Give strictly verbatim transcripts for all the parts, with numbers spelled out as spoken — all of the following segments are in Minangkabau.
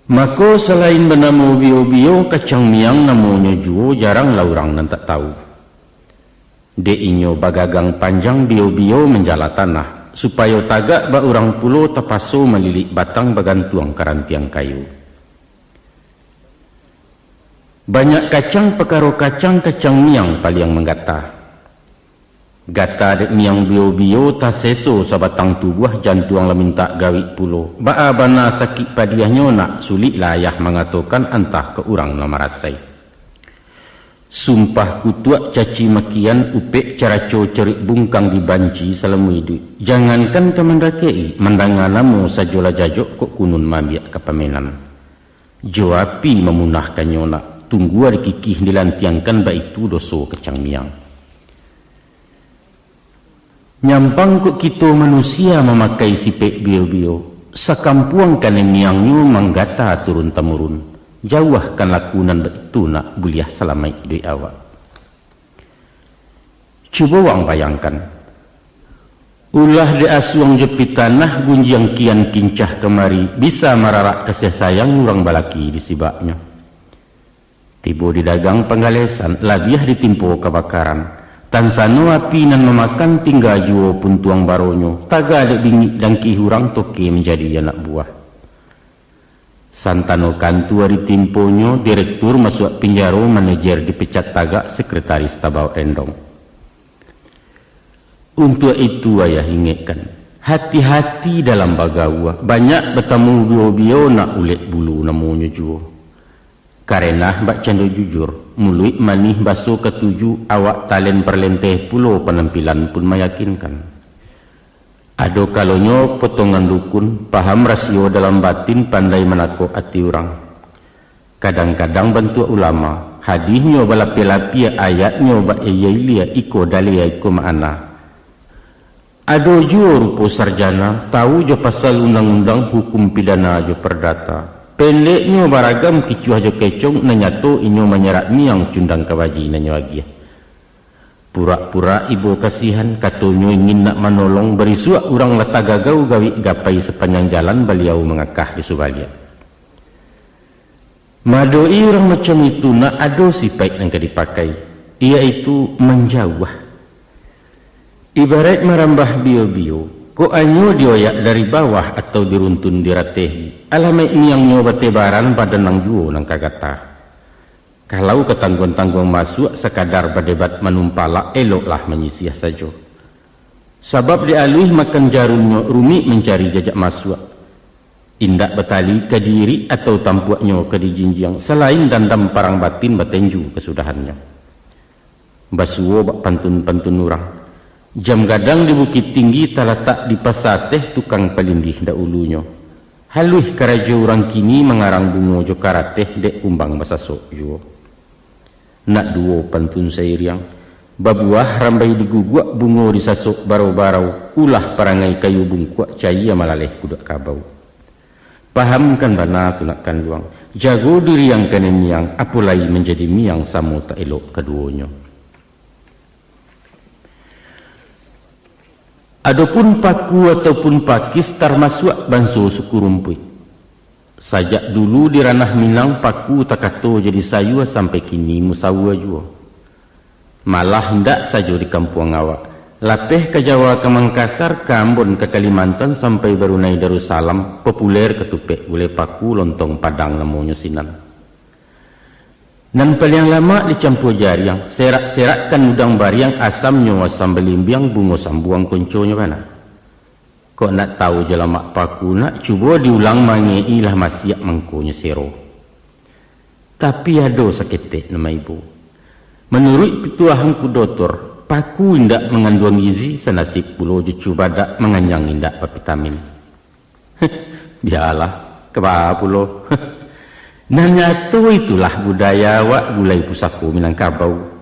Mako, salain banamo bio-bio, kacang miang namonyo juo jarang lah urang nan tak tahu. Dek inyo bagagang panjang bio-bio manjala tanah, supayo tagak bak urang pulo tapaso malilik batang bagantuang ka rantiang kayu. Banyak kacang pakaro kacang, kacang miang paliang manggata. Gata dek miang bio-bio, taseso sabatang tubuah, jantuang lah mintak gawik pulo. Baa bana sakik padiahnyo nak, sulik lah ayah mangatokan, antah ka urang nan marasai. Sumpah kutuak caci makian, upek caraco cerik bungkang, dibanci salamo iduik. Jangankan ka mandakek-i, mandanga namo sajo lah jajok, kok kunun maambiak ka pamenan. Jo api mamunahkannyo nak, tunggua dikikih dilantiangkan, baitu doso kacang miang. Nyampang kok kito manusia mamakai sipek bio-bio, sakampuang kanai miangnyo manggata turun-tamurun. Jauahkan laku nan baitu nak, buliah salamaik iduik awak. Cubo waang bayangkan, ulah dek asuang jo pitanah, gunjiang kian kincah kamari, bisa mararak kasiah sayang, urang balaki disibaknyo. Tibo di dagang panggalesan, labiah ditimpo kabakaran. Tansano api nan mamakan, tingga juo puntuang baronyo, taga dek bingik dangkih urang, toke manjadi anak buah. Santano kantua ditimponyo, direktur masuak pinjaro, manajer dipecat tagak, sekretaris tabaok rendong. Untuak itu, ayah ingekkan, hati-hati dalam bagaua, banyak batamu bio-bio nak, ulek bulu namonyo juo. Karenah bak cando jujur, muluik manih baso katuju, awak talen parlenteh pulo, panampilan pun mayakinkan. Ado kalonyo potongan dukun, paham rasio dalam batin, pandai manakok ati urang. Kadang-kadang bantuak ulama, hadihnyo balapia-lapia, ayatnyo bailia-ilia, iko dalil, iko ma'ana. Ado juo rupo sarjana, tahu jo pasal undang-undang, hukum pidana jo pardata. Pendeknyo baragam kicuah jo kecong, nan nyato inyo manyerak miang, cundang kabaji nan nyo agiah. Purak-purak ibo kasihan, katonyo ingin nak manolong, barisuak urang lah tagagau, gawik gapai sapanjang jalan, baliau mangakah di subaliak. Maadok-i urang macam itu nak, ado sipaik nan ka dipakai, iyaitu manjauah. Ibaraik marambah bio-bio, kok anyo dioyak dari bawah atau diruntun diratehi, alamaik miangnyo batebaran, badan nan juo nan ka gata. Kalau ka tangguang-tangguang masuak, sakadar badebat manumpalak, eloklah manyisiah sajo. Sabab dek aluih makan jarumnyo, rumik mancari jajak masuak. Indak batali ka diirik atau tampuaknyo ka dijinjiang, salain dandam parang batin, batenju kasudahannyo. Basuo bak pantun-pantun urang, jam gadang di Bukittinggi, talatak di Pasa Ateh, tukang palindih daulunyo. Haluih karajo urang kini, mangarang bungo jo karateh, dek kumbang basasok juo. Nak duo pantun sairiang, babuah rambai diguguak, bungo disasok barau-barau, ulah parangai kayu bungkuak, cayia malaleh kuduak kabau. Pahamkan bana tu nak kanduang, jago diri ang kanai miang, apo lai manjadi miang, samo tak elok kaduonyo. Adopun paku ataupun pakis, tarmasuak banso suku rumpuik. Sajak dulu di ranah Minang, paku takato jadi sayua, sampai kini musaua juo. Malah indak sajo di kampuang awak, lapeh ka Jawa, ka Mangkasar, ka Ambon, ka Kalimantan, sampai Barunai Darussalam, populer katupek gulai paku, lontong Padang namonyo sinan. Nan paliang lamak dicampua jariang, serak-serakkan udang bariang, asamnyo asam balimbiang, bungo sambuang konconyo bana. Kok nak tahu jo lamak paku nak, cubo diulang mangek-i, lah masiak mangkonyo sero. Tapi ado saketek nan maibo. Manuruik pituah angku dotor, paku indak manganduang gizi, sanasib pulo jo cubadak, manganyang indak bapitamin. Bialah, ka baa pulo. Nan nyato itulah budaya awak, gulai pusako Minangkabau.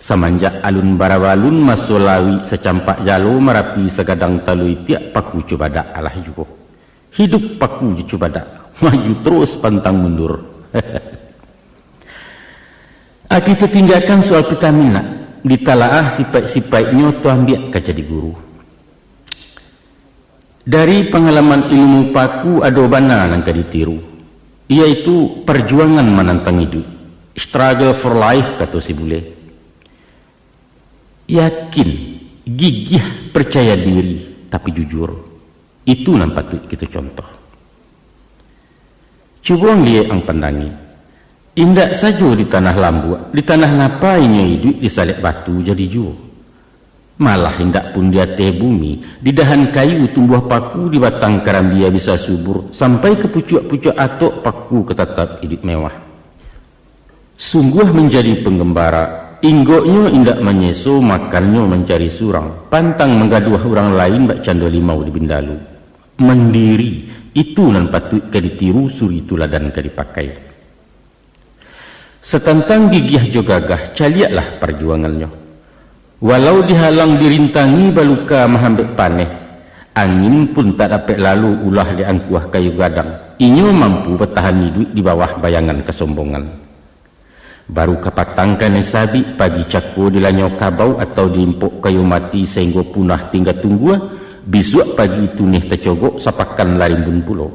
Samanjak alun barabalun, maso lawik sacampak jalo, Marapi sagadang talua itiak, paku cubadak alah juo. Hidup paku jo cubadak, maju terus pantang mundur. Aki tatinggakan soal pitamin nak, ditalaah sipaik-sipaiknyo, tu ambiak ka jadi guru. Dari pangalaman, ilmu paku ado bana nan ka ditiru. Yaitu parjuangan manantang iduik, struggle for life, kato si bule. Yakin, gigih, parcaya diri, tapi jujur. Itu nan patuik kito contoh. Cubo ang liek, ang pandangi. Indak sajo di tanah lambuak, di tanah ngapa inyo iduik disalek batu jadi juo. Malah indak pun di ateh bumi, di dahan kayu tumbuah paku, di batang karambia bisa subur, sampai ka pucuak-pucuak atok paku ka tatap iduik mewah. Sungguah manjadi panggambara, inggoknyo indak manyeso, makannyo mancari surang, pantang manggaduah urang lain bakcando limau di bindalu. Mandiri, itu nan patuik ka ditiru, suri tuladan ka dipakai. Satantang gigih jo gagah, caliaklah parjuangannyo. Walau dihalang dirintangi baluka mahambek paneh, angin pun tak dapek lalu ulah di angkuah kayu gadang, inyo mampu batahan iduik di bawah bayangan kasombongan. Baru kapatang kanai sabik, pagi cako dilanyau kabau atau diimpok kayu mati sainggo punah tingga tunggua, bisuak pagi tuneh tacogok, sapakan lah rimbun pulo.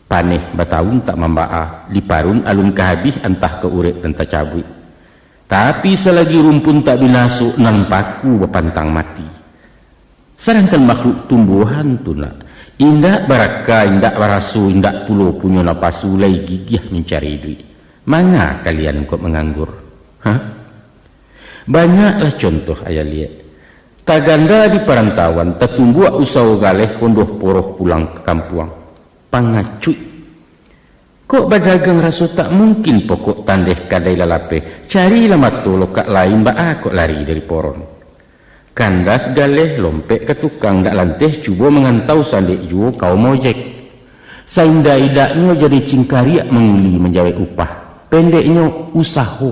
Paneh batahun tak mambaa, diparun alun ka habih, antah ka urek nan tacabuik. Tapi salagi rumpun tak binaso, nan paku bapantang mati. Sadangkan makhluk tumbuahan tu nak, indak baraka, indak baraso, indak pulo punyo napasu, lai gigih mancari iduik. Manga kalian kok manganggur? Hah? Banyaklah contoh ayah liek. Tagando di parantauan, tatumbuak usaho galeh, kondoh poroh pulang ka kampuang. Pangacuik. Kok badagang raso tak mungkin, pokok tandeh kadai lah lapeh, carilah mato lokak lain, baa kok lari dari poron. Kandas galeh, lompek ka tukang, dak lanteh cubo mangantau, sandek juo kaum ojek. Saindak-indaknyo jadi cingkariak manguli manjawek upah. Pendeknyo, usaho.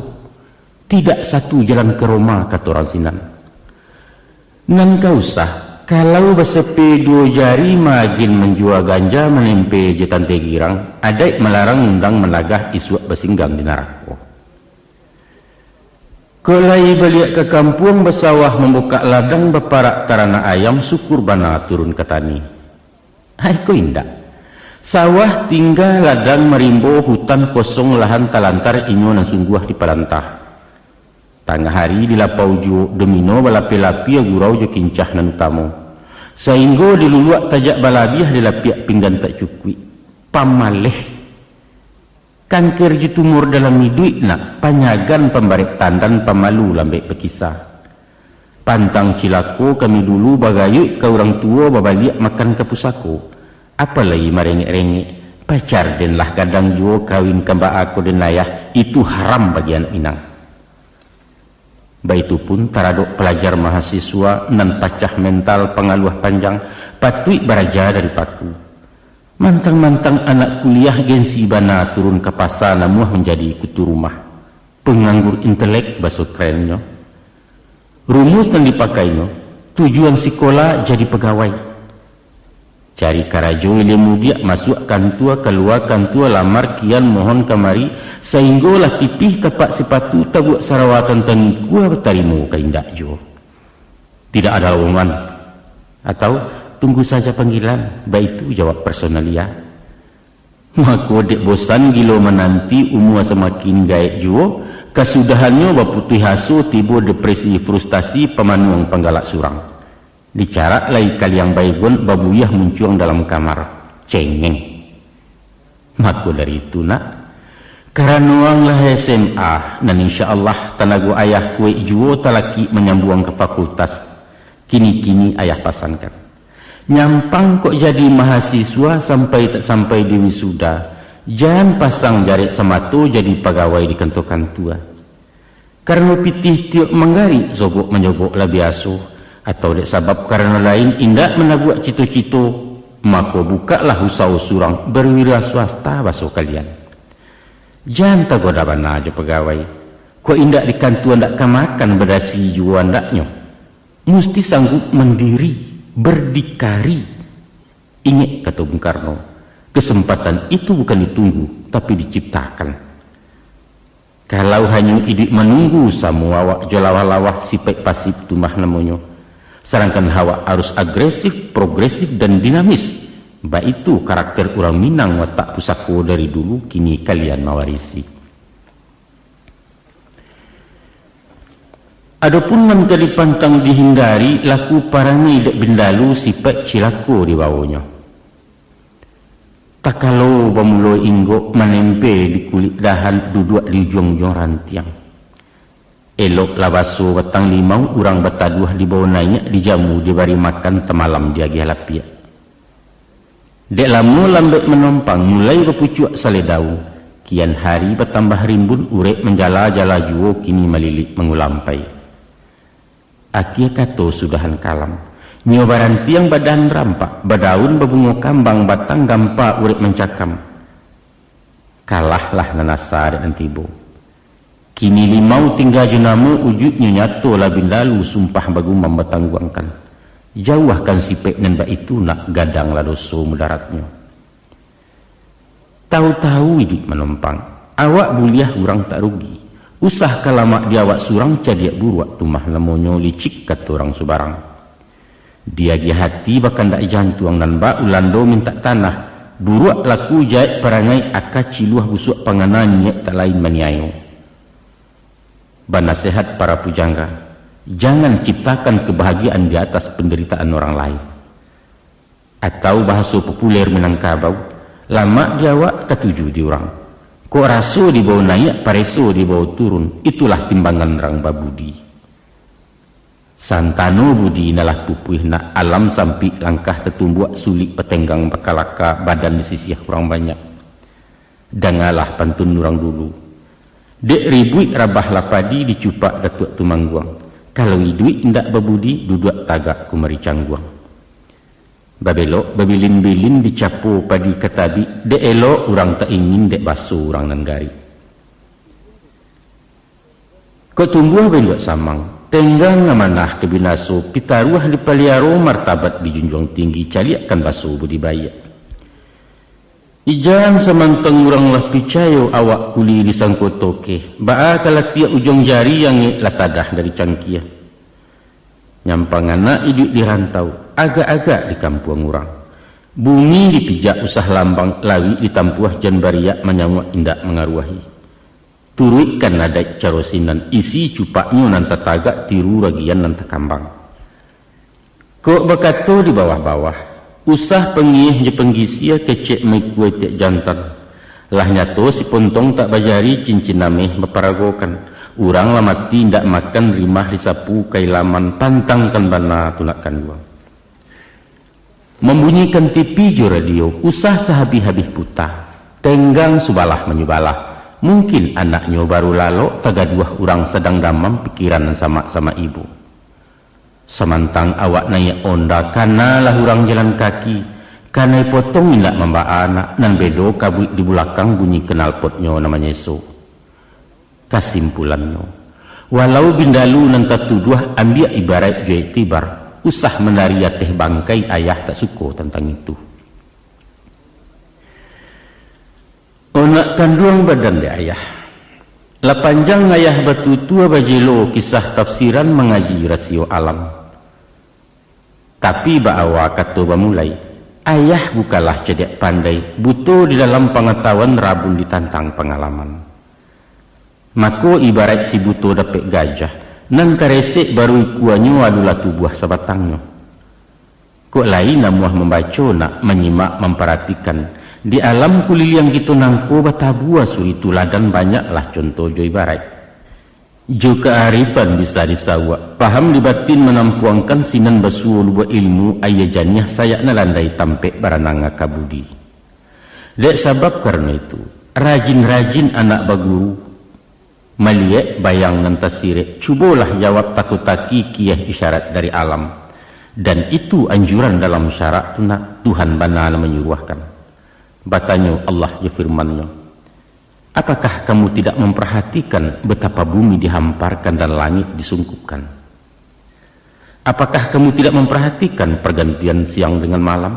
Tidak satu jalan ka Roma, kato urang sinan. Nan ka usah, kalau basepe duo jari, maagiah manjua ganja, manempe jo tante girang, adaik malarang, undang managah, isuak basinggang di narako. Kok lai baliak ka kampuang, basawah, mambukak ladang, baparak taranak ayam, syukur bana turun ka tani. Ai ko indak. Sawah tingga, ladang marimbo, hutan kosong, lahan talantar, inyo nan sungguah dipalantah. Tangah ari di lapau juo, domino balapeh-lapeh, gurau jo kincah nan utamo. Sainggo diluluak tajak balabiah, dilapiak pinggan tak cukuik. Pamaleh. Kanker jo tumor dalam iduik nak, panyagan, pambarek tandan, pamalu lambek bakisa. Pantang cilako kami dulu, bagayuik ka urang tuo, babaliak makan ka pusako. Apalai marengek-rengek, pacar den lah gadang juo, kawin ka baa ko den ayah, itu haram bagi anak Minang. Baitu pun taradok palajar mahasiswa nan pacah mental, pangaluah panjang, patuik baraja dari paku. Mantang-mantang anak kuliah, gengsi bana turun ka pasa, namuah manjadi kutu rumah. Panganggur intelek, baso kerennyo. Rumus nan dipakainyo, tujuan sikola jadi pagawai. Cari karajo ilia mudiak, masuak kantua, kalua kantua, lamar kian, mohon kamari, sainggo lah tipih tapak sipatu, tabuak sarawa tantang ikua, batarimo ka indak juo. Tidak ada lowongan, atau tunggu saja panggilan, baitu jawab personalia. Mako, dek bosan gilo mananti, umua samakin gaek juo, kasudahannyo baputuih aso, tibo depresi, frustasi, pamanuang panggalak surang. Dicarak lai kaliang Baygon, babuyah muncuang dalam kamar. Cengeng. Mako dari itu, nak, karano ang lah S M A, nan insya Allah tanago ayah kuaik juo talakik manyambuang ka fakultas. Kini-kini ayah pasankan. Nyampang kok jadi mahasiswa sampai tak sampai di wisuda, jan pasang jarek samato jadi pagawai di kantua-kantua. Karano pitih tiok manggarik, sogok manjogok lah biaso, atau dek sabab karano lain indak manabuak cito-cito, mako bukaklah usaho surang, berwira swasta baso kalian. Jan tagoda bana jo pagawai, kok indak di kantua ndak ka makan, badasi juo andaknyo. Musti sanggup mandiri, berdikari. Ingek kato Bung Karno, kesempatan itu bukan ditunggu, tapi diciptakan. Kalau hanyo iduik manunggu, samo awak jo lawah-lawah, sipaik pasif tu mah namonyo. Sadangkan awak harus agresif, progresif, dan dinamis. Baitu karakter urang Minang watak pusako dari dulu kini kalian mawarisi. Adopun nan ka dipantang dihindari, laku parangai dek bindalu, sipaik cilako dibawonyo. Takalo bamulo inggok manempe di kulik dahan, duduak di ujuang-ujuang rantiang. Elok lah baso batang limau, urang bataduah dibawo naiak, dijamu dibari makan, tamalam diagiah lapiak. Dek lamo lambek manompang, mulai bapucuak salai daun, kian hari batambah rimbun, urek manjala-jala juo, kini malilik mangulampai. Akia kato sudahan kalam, nyo barantiang badahan rampak, badaun babungo kambang, batang gampa urek mancakam. Kalahlah nan asa dek nan tibo. Kini limau tingga jo namo, ujuiknyo nyato lah bindalu, sumpah bagumam batangguangkan. Jauahkan sipaik nan baitu nak, gadanglah doso mudaratnyo. Tahu-tahu iduik manompang, awak buliah urang tak rugi. Usah ka lamak di awak surang, cadiak buruak tu mah namonyo, licik kato urang subarang. Diagiah ati bakandak jantuang, nan bak ulando mintak tanah, buruak laku jaek parangai, aka ciluah busuak pangana, niaik tak lain maniayo. Banasehat para pujangga, jangan ciptakan kebahagiaan di atas penderitaan orang lain. Atau bahaso populer Minangkabau, lamak di awak, katuju di urang. Kok raso dibawo naiak, pareso dibawo turun, itulah timbangan urang babudi. Santano budi nan lah pupuih nak, alam sampik langkah tatumbuak, sulik batenggang bakalaka, badan disisiah urang banyak. Dangalah pantun urang dulu. Dek ribuik rabahlah padi, dicupak Datuak Tumangguang. Kalau iduik indak babudi, duduak tagak kumari cangguang. Babelok babilin-bilin, dicapo padi ka tabik, dek elok urang tak ingin, dek baso urang nan garik. Kok tumbuah benduak samang, tenggang amanah ka binaso, pitaruah dipaliaro, martabat dijunjuang tinggi, caliakkan baso budi baiak. Ijan samantang urang lah picayo, awak kuli disangko tokeh, baa ka latiak ujuang jari, angek lah tadah dari cangkia. Nyampang anak iduik di rantau, agak-agak di kampuang urang. Bumi dipijak usah lambang, lawik ditampuah jan bariak, manyauak indak mangaruahi. Turuikkan adaik caro sinan, isi cupaknyo nan tatagak, tiru ragian nan takambang. Kok bakato di bawah-bawah, usah pangieh jo panggisia, kecek maikua itiak jantan. Lah nyato si pontong tak bajari, cincin ameh baparagokan. Urang lah mati indak makan, rimah disapu ka ilaman, pantangkan bana tu nak kanduang. Mambunyikan tipi jo radio, usah sahabih-habih puta. Tenggang subalah manyubalah. Mungkin anaknyo baru lalok, tagaduah urang sadang damam, pikiran nan samak-samak ibo. Samantang awak naiak onda, kanalah urang jalan kaki. Kanai potong indak mambaa anak, nan bedo kabuik di bulakang, bunyi knalpotnyo nan manyeso. Kasimpulannyo, walau bindalu nan tatuduah, ambiak ibaraik jo iktibar, usah manari ateh bangkai, ayah tak suko tantang itu. O nak kanduang badan dek ayah. Lah panjang ayah batutua, bajelo kisah tafsiran, mangaji rasio alam. Tapi baawa kato bamulai, ayah bukanlah cadiak pandai, buto di dalam pangatahuan, rabun ditantang pangalaman. Mako ibaraik si buto dapek gajah, nan karesek baru ikuanyo, alulah tubuah sabatangnyo. Kok lai namuah mambaco nak, manyimak, mamparatikan, di alam kuliliang kito nangko batabua suri tuladan, banyaklah conto jo ibaraik. Jo kaarifan bisa disawuak, paham di batin manampuangkan, sinan basuo lubuak ilmu, aia janiah sayak nan landai, tampek baranang aka budi. Dek sabab karano itu, rajin-rajin anak baguru, maliek bayang nan tasirek, cubolah jawab tako-taki kieh isyarat dari alam. Dan itu anjuran dalam syarak tu nak, Tuhan bana nan manyuruahkan. Batanyo Allah jo firman-Nyo, "Apakah kamu tidak memperhatikan betapa bumi dihamparkan dan langit disungkupkan? Apakah kamu tidak memperhatikan pergantian siang dengan malam?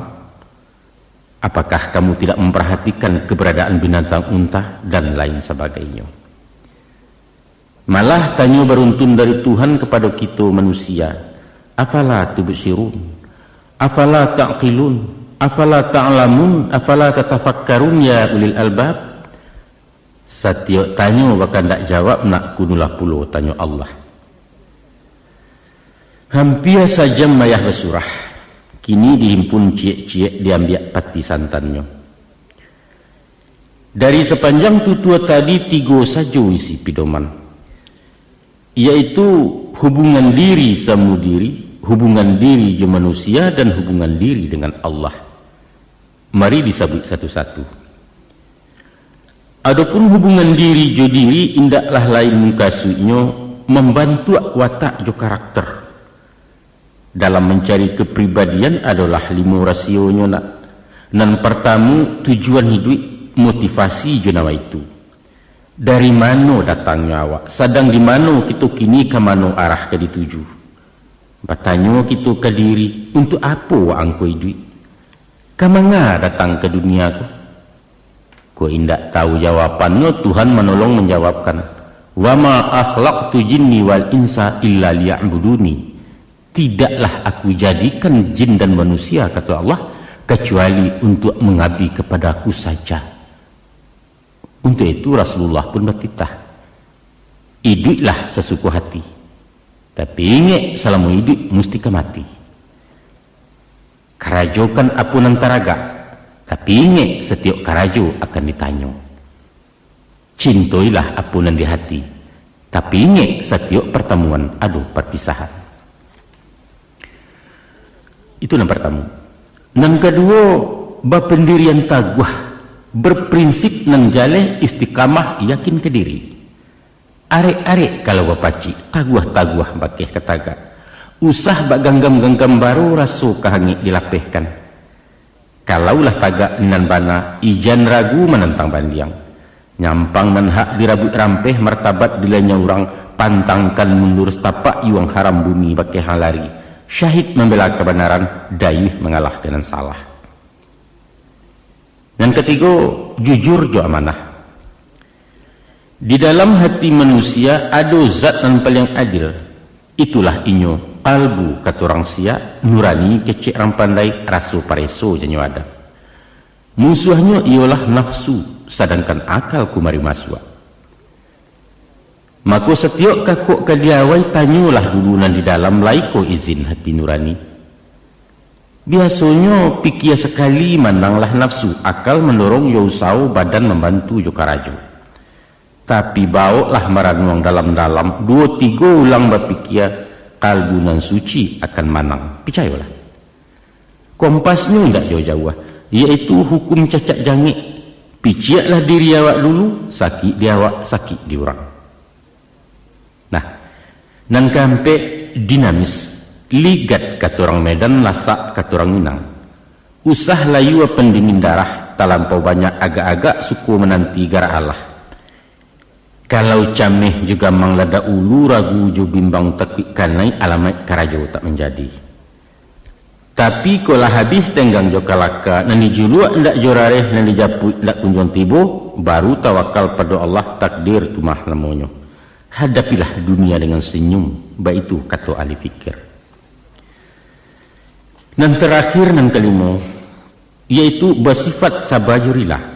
Apakah kamu tidak memperhatikan keberadaan binatang unta?" Dan lain sebagainya. Malah tanyo baruntun dari Tuhan kapado kito manusia, "Afala tubsirun? Afala ta'qilun?" Afala ta'lamun, afala tatafakkarun, ya ulil albab? Satiok tanyo bakandak jawab, nak kunulah pulo tanyo Allah. Hampia sajam ayah basurah, kini dihimpun ciek-ciek diambiak pati santannyo. Dari sapanjang tutua tadi tigo sajo isi pidoman, yaitu hubungan diri samo diri, hubungan diri jo manusia, dan hubungan diri dengan Allah. Mari disabuik satu-satu. Adopun hubungan diri jo diri, indaklah lain mukasuiknyo mambantuak watak jo karakter. Dalam mancari kapribadian adolah limo rasionyo, nak. Nan partamo, tujuan hiduik, motivasi jo nawaitu. Dari mano datangnyo awak, sadang di mano kito kini, ka mano arah ka dituju? Batanyo kito ka diri, untuak apo waang ko iduik? Ka manga datang ka dunia ko? Kok indak tahu jawabannyo, Tuhan manolong manjawabkan, "Wa ma khalaqtul jinna wal insa illa liya'budun." Tidaklah Aku jadikan jin dan manusia, kato Allah, kecuali untuak mangabdi kepada-Ku saja. Untuak itu Rasulullah pun batitah, "Iduiklah sasuko hati, tapi ingek, salamo iduik musti ka mati. Karajokan apo nan taragak, tapi ingek, satiok karajo akan ditanyo. Cintoilah apo nan di hati, tapi ingek, satiok partamuan ado parpisahan." Itu nan partamo. Nan kaduo, bapandirian taguah, berprinsip nan jaleh, istiqamah, yakin ka diri. Arek-arek kalau bapacik, taguah-taguah bakeh ka tagak. Usah bak ganggam-ganggam baro, raso ka hangek dilapehkan. Kalaulah tagak nan bana, ijan ragu manantang bandiang. Nyampang nan hak dirabuik rampeh, martabat dilanyau urang, pantangkan mundur satapak, iwang haram bumi bakeh lari. Syahid mambela kabanaran, dayuih mangalah ka nan salah. Nan katigo, jujur jo amanah. Di dalam hati manusia ado zat nan paliang adil. Itulah inyo, kalbu kato urang siak, nurani kecek urang pandai, raso pareso janyo ada. Musuahnyo iyolah nafsu, sadangkan akal kumari masuak. Mako, satiok kakok ka diawai, tanyolah dulu nan di dalam, lai ko izin hati nurani. Biasonyo, pikia sakali mananglah nafsu, akal mandorong jo usawo, badan mambantu jo karajo. Tapi, bawoklah maranuang dalam-dalam, duo tigo ulang bapikia, kalbu nan suci akan manang. Picayolah. Kompasnyo indak jauah-jauah, yaitu hukum cacak jangek. Piciaklah diri awak dulu, sakik di awak, sakik di urang. Nah, nan kaampek, dinamis, ligat kato urang Medan, lasak kato urang Minang. Usah layua pandingin darah, talampau banyak agak-agak, suko mananti garak alah. Kalau cameh jo gamang ladak ulu, ragu jo bimbang takuik kanai, alamaik karajo tak manjadi. Tapi, kok lah habih tenggang jo kalaka, nan dijuluak indak jo rareh, nan dijapuik indak kunjuang tibo, baru tawakal pado Allah, takdir tu mah namonyo. Hadapilah dunia dengan senyum, baitu kato ahli fikir. Nan tarakhir, nan kalimo, yaitu basifat saba jo rila.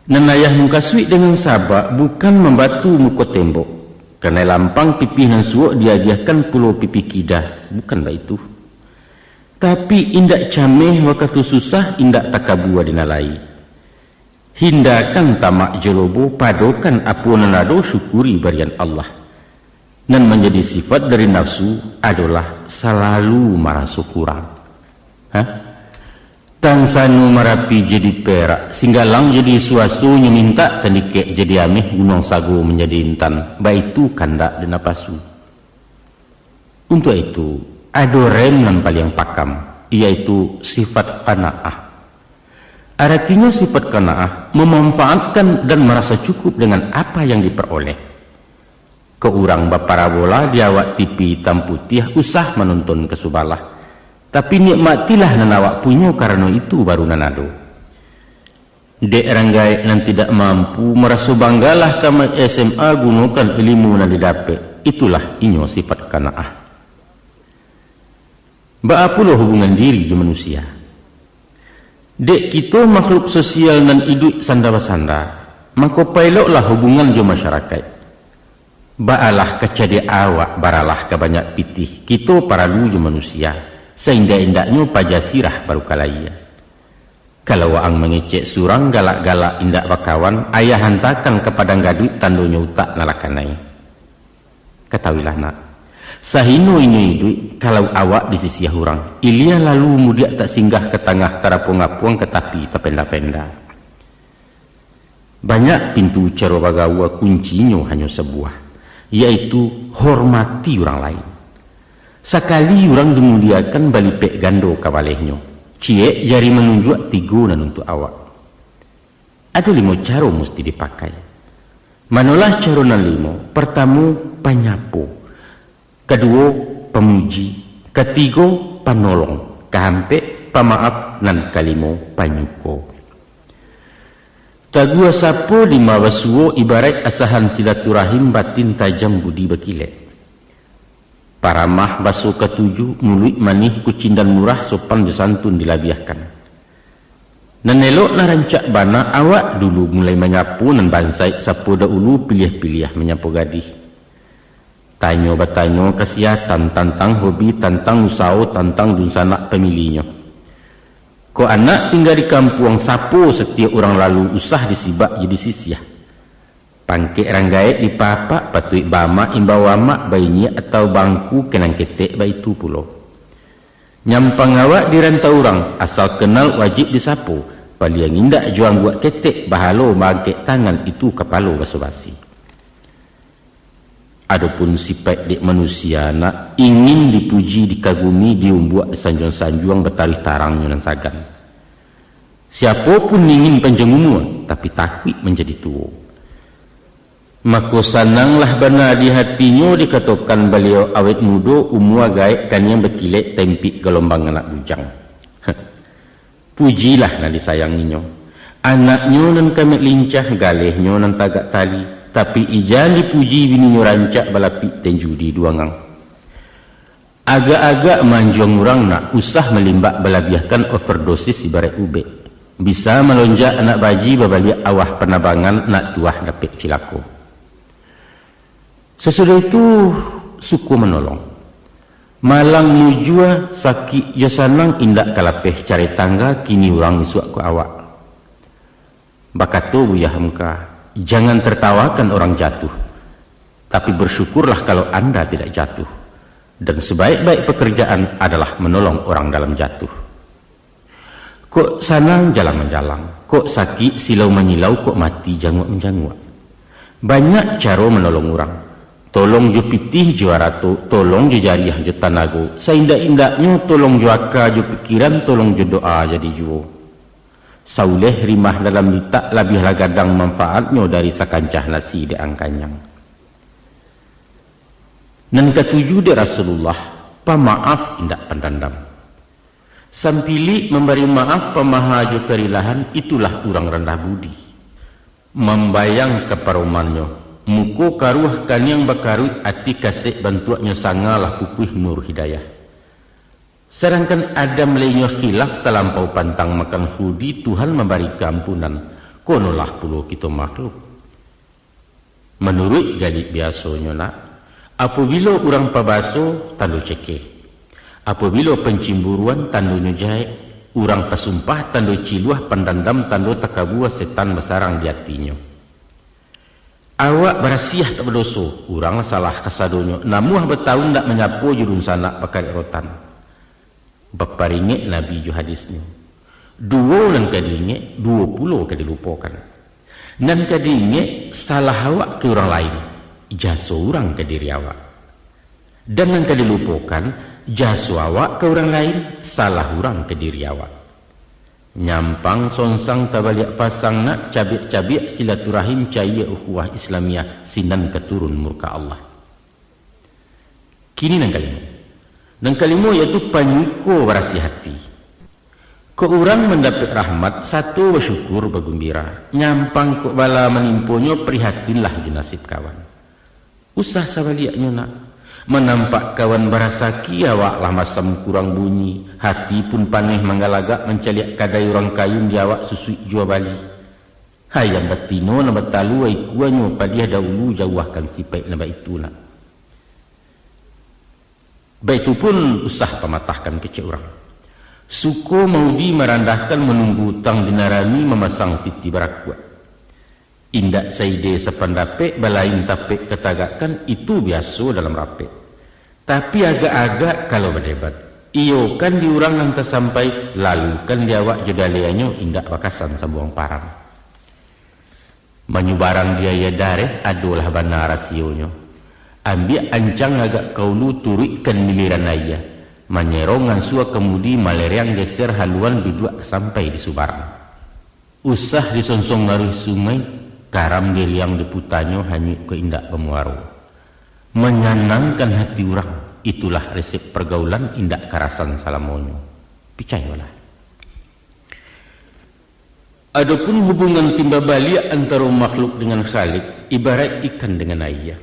Nan ayah mukasuik dengan saba, bukan mambatu muko tembok, kanai lampang pipih nan suok diagiahkan pulo pipih kidah, bukan baitu. Tapi, indak cameh wakatu susah, indak takabua di nan lai. Hindakan tamak jo lobo, padokan apo nan ado, syukuri barian Allah. Nan manjadi sifat dari nafsu adolah salalu maraso kurang. Ha? Tansano Marapi jadi perak, Singgalang jadi suaso, nyo mintak tandikek jadi ameh, gunuang sago manjadi intan, baitu kandak di napasu. Untuak itu, ado rem nan paliang pakam, yaitu sifat qanaah. Aratinyo, sifat qanaah mamanfaatkan dan marasa cukup dengan apa yang diperoleh. Kok urang baparabola di awak T V itam putiah, usah manonton ka subalah. Tapi, nikmatilah nan awak punyo, karano itu baru nan ado. Dek urang gaek nan tidak mampu, maraso banggalah tamat S M A, gunokan ilimu nan didapek. Itulah inyo sifat qanaah. Baa pulo hubungan diri jo manusia? Dek kito makhluk sosial nan iduik sanda basanda, mako paeloklah hubungan jo masyarakaik. Baalah ka cadiak awak, baralah ka banyak pitih, kito paralu jo manusia, saindak-indaknyo paja sirah baru ka layie. Kalau waang mangecek surang galak-galak indak bakawan, ayah hantakan ka padang gaduik tandonyo utak nan lah kanai. Katauilah nak, sahino-ino iduik kalau awak disisiah urang, ilia lalu mudiak tak singgah ka tangah tarapuang-apuang ka tapi tapenda-penda. Banyak pintu caro bagaua, kuncinyo hanyo sabuah, yaitu hormati urang lain. Sakali urang dimuliakan, balipek gando kabalehnyo, ciek jari manunjuak, tigo nan untuak awak. Ado limo caro musti dipakai. Manolah caro nan limo? Partamo, panyapo. Kaduo, pamuji. Katigo, panolong. Kaampek, pamaaf. Nan kalimo, panyuko. Taguah sapo lima basuo, ibaraik asahan silaturahim, batin tajam budi bakilek. Paramah baso katuju, muluik manih, kucindan murah, sopan jo santun dilabiahkan. Nan elok nan rancak bana, awak dulu mulai manyapo, nan bansaik sapo dahulu, piliah-piliah manyapo gadih. Tanyo batanyo kasihatan, tantang hobi, tantang usaho, tantang dunsanak pamilinyo. Kok anak tingga di kampuang, sapo satiok urang lalu, usah disibak jo disisiah. Pangkek rang gaek dipapak, patuik baamak imbau amak, bainyiak atau bangku, kenang ketek baitu pulo. Nyampang awak di rantau urang, asal kenal wajib disapo, paliang indak jo angguak ketek, bahalo maangkek tangan, itu kapalo baso-basi. Adopun sipaik dek manusia, nak ingin dipuji, dikagumi, diumbuak, disanjuang-sanjuang, batarih tarangnyo nan sagan. Siapo pun ingin panjang umua, tapi takuik manjadi tuo. Mako, sananglah bana di hatinyo dikatokan baliau awet mudo, umua gaek kaniang bakilek, tempik galombang anak bujang. Pujilah nan disayanginyo. Anaknyo nan kamek lincah, galehnyo nan tagak tali, tapi ijan dipuji bininyo rancak balapik tenju di duangang. Agak-agak manjuang urang nak usah malimbak balabiahkan overdosis ibarat ubek. Bisa malonjak anak baji babaliak awah panabangan nak tuah dapek cilako. Sasudah itu, suko manolong. Malang mujua, sakik jo sanang indak ka lapeh carai tangga, kini urang isuak ko awak. Bakato Buya Hamka, jangan tertawakan orang jatuh, tapi bersyukurlah kalau anda tidak jatuh. Dan sebaik-baik pekerjaan adalah menolong orang dalam jatuh. Kok sanang jalang manjalang, kok sakik silau manyilau, kok mati janguak manjanguak. Banyak caro manolong urang. Tolong jo pitih jo arato, tolong jo jariah jo tanago, saindak-indaknyo tolong jo aka jo pikiran, tolong jo doa jadi juo. Sauleh rimah dalam litak, labiahlah gadang manfaatnyo dari sakancah nasi dek ang kanyang. Nan katuju dek Rasulullah, pamaaf indak pandandam. Sampilik mambari maaf, pamaha jo karilahan, itulah urang randah budi. Mambayang ka paromannyo, muko karuah kaniang bakaruik, ati kasek bantuaknyo, sangalah pupuih nur hidayah. Sadangkan Adam lainyo khilaf talampau pantang makan khuldi, Tuhan mambari kaampunan, konolah pulo kito makhluk. Manuruik galik biasonyo nak, apobilo urang pabaso, tando cekeh. Apobilo pancimburuan, tandonyo jahek. Urang pasumpah, tando ciluah, pandandam, tando takabua, setan basarang di atinyo. Awak barasiah tak badoso, urang lah salah kasadonyo, namuah batahun ndak manyapo jo dunsanak bakarek rotan. Baparingek Nabi jo hadisnyo, duo nan ka diingek, duo pulo ka dilupokan. Nan ka diingek, salah awak ka urang lain, jaso urang ka diri awak. Dan nan ka dilupokan, jaso awak ka urang lain, salah urang ka diri awak. Nyampang songsang tabaliak pasang nak, cabiak-cabiak silaturahim, cayia ukhuwah Islamiah, sinan ka turun murka Allah. Kini nan kalimo. Nan kalimo yaitu panyuko barasiah ati. Kok urang mandapek rahmat, sato basyukur bagumbira. Nyampang kok bala manimponyo, prihatinlah jo nasib kawan. Usah sabaliaknyo nak. Manampak kawan barasaki, awak lah masam kurang bunyi, hati pun paneh manggalagak mancaliak kadai urang kayun di awak susuik jua bali. Hayam batino nan batalua ikuanyo padiah dahulu jauahkan sipaik nan baitu nak. Baitu pun usah pamatahkan kecek urang. Suko maudi marandahkan manunggu utang dinarani mamasang titi barakuak. Indak saide sapandapek balain tapek katagakkan itu biaso dalam rapek. Tapi agak-agak kalau badebat, iyo kan di urang nan tasampai, lalu kan di awak jo dalianyo indak bakasan sambuang parang. Manyubarang di aia dareh adolah bana rasionyo. Ambiak ancang agak kaulu turuikkan miliran aia. Manyerong ansua kamudi malereang geser haluan duduak sampai di subarang. Usah disonsong laruih sungai, karam diriang diputanyo hanyuik ko indak bamuaro. Manyanangkan hati urang, itulah resep pargaulan indak karasan salamonyo. Picayolah. Adopun hubungan timba baliak antaro makhluk dengan Khalik, ibaraik ikan dengan aia.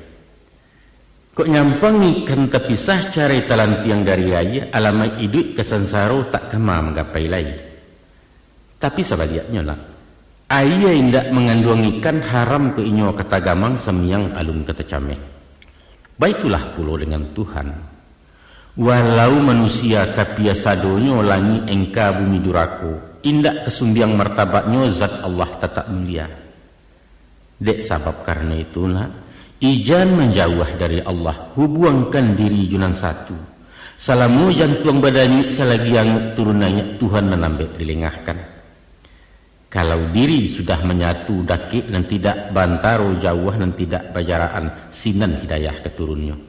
Kok nyampang ikan tapisah carai talantiang dari aia, alamaik iduik ka sansaro tak kama manggapai lai. Tapi sabaliaknyo nak, aia indak manganduang ikan haram ko inyo ka tagamang samiang alun ka tacameh. Baitulah pulo dengan Tuhan. Walau manusia kapia sadonyo langik engka bumi durako, indak kasumbiang martabatnyo zat Allah tatak mulia. Dek sabab karano itu nak, ijan manjauah dari Allah, hubuangkan diri jo nan satu. Salamo jantuang badanyuik salagi anguik turun naiak Tuhan nan ambek dilengahkan. Kalau diri sudah manyatu dakek nan tidak bantaro jauah nan tidak bajaraan sinan hidayah ka turunnyo.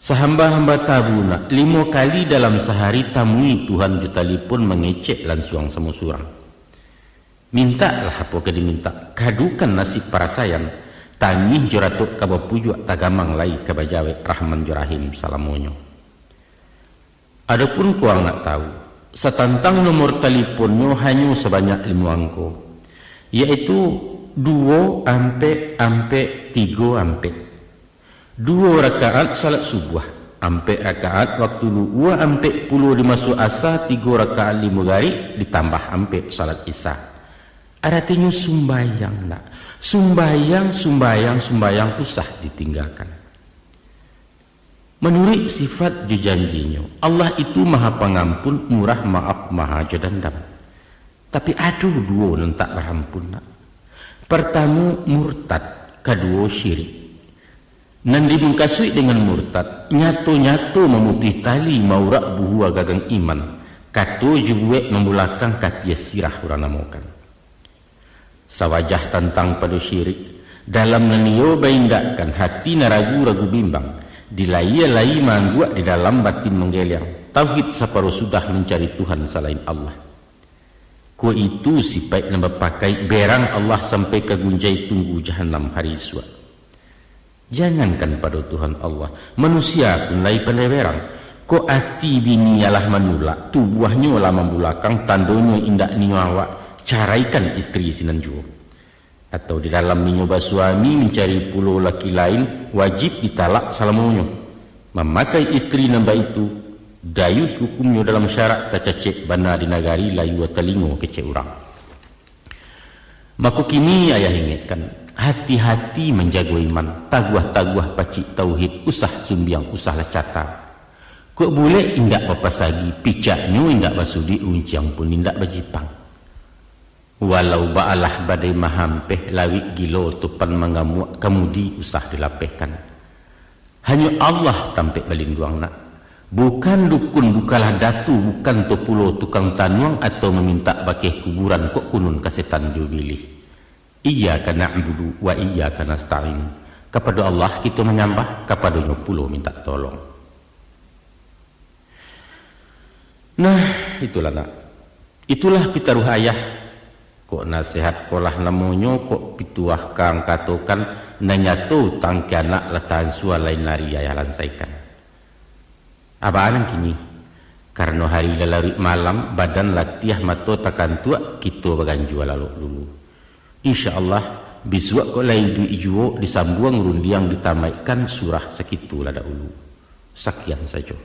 Sahamba-hamba tabu nak, limo kali dalam sahari tamui Tuhan jo talipon mangecek lansuang samo surang. Mintaklah apo ka dimintak, kadukan nasib parasaian, tangih jo ratok ka bapujuak tagamang lai ka bajawek Rahman jo Rahim salamonyo. Adopun kuang nak tahu, satantang nomor taliponnyo hanyo sabanyak limo angko, yaitu duo ampek ampek tigo ampek. Duo rakaat salat subuah, ampek rakaat waktu luhua, ampek pulo di maso asa, tigo rakaat di mugarib, ditambah ampek salat isya. Aratinyo sumbayang nak, sumbayang, sumbayang, sumbayang usah ditinggakan. Manuruik sifat jo janjinyo, Allah itu Maha Pangampun, Murah Maaf, Maha Jo Dandam. Tapi ado duo nan tak barampun nak. Partamo murtad, kaduo syirik. Nan dimukasuik dengan murtad, nyato-nyato mamutuih tali maurak buhua gagang iman, kato jo buek mambulakang kapia sirah urang namokan. Sawajah tantang pado syirik, dalam nan iyo baindakkan hati nan ragu-ragu bimbang, di layie lai maangguak di dalam batin manggeliang, tauhid saparo sudah mancari Tuhan salain Allah. Kuo itu sipaik nan bapakaik berang Allah sampai ka gunjai tunggu jahanam hari isuak. Jangankan pado Tuhan Allah, manusia pun lai pandai berang. Kok ati bini alah manulak, tubuahnyo lah mambulakang, tandonyo indak nio awak, caraikan istri sinan juo. Atau di dalam inyo basuami mancari pulo laki lain, wajib ditalak salamonyo. Mamakai istri nan baitu, dayuih hukumnyo dalam syarak, tacacek bana di nagari, layua talingo kecek urang. Mako kini ayah ingekkan, hati-hati manjago iman, taguah-taguah pacik tauhid, usah sumbiang, usahlah catar. Kok bulek indak bapasagi, picaknyo indak basudik, runciang pun indak bajipang. Walau baalah badai mahampeh, lawik gilo topan mangamuak, kamudi usah dilapehkan. Hanyo Allah tampek balinduang nak. Bukan dukun, bukanlah datu, bukan tu pulo tukang tanuang atau mamintak bakeh kuburan, kok kunun ka setan jo bilih. Iyyaka na'budu wa iyyaka nasta'in. Kapado Allah kito manyambah, kapadonyo pulo mintak tolong. Nah, itulah nak. Itulah pitaruah ayah. Kok nasihat kolah namonyo, kok pituah kang katokan, nan nyato tangke anak lah tansua lain ari ayah lansaikan. Abaa nan kini, karano hari lah laruik malam, badan latiah, mato takantuak, kito baganjua lalok dulu. Insya Allah, Bisuak kok lai iduik juo, disambuang rundiang, ditamaikkan surah sakitu lah dahulu. Sakian sajo.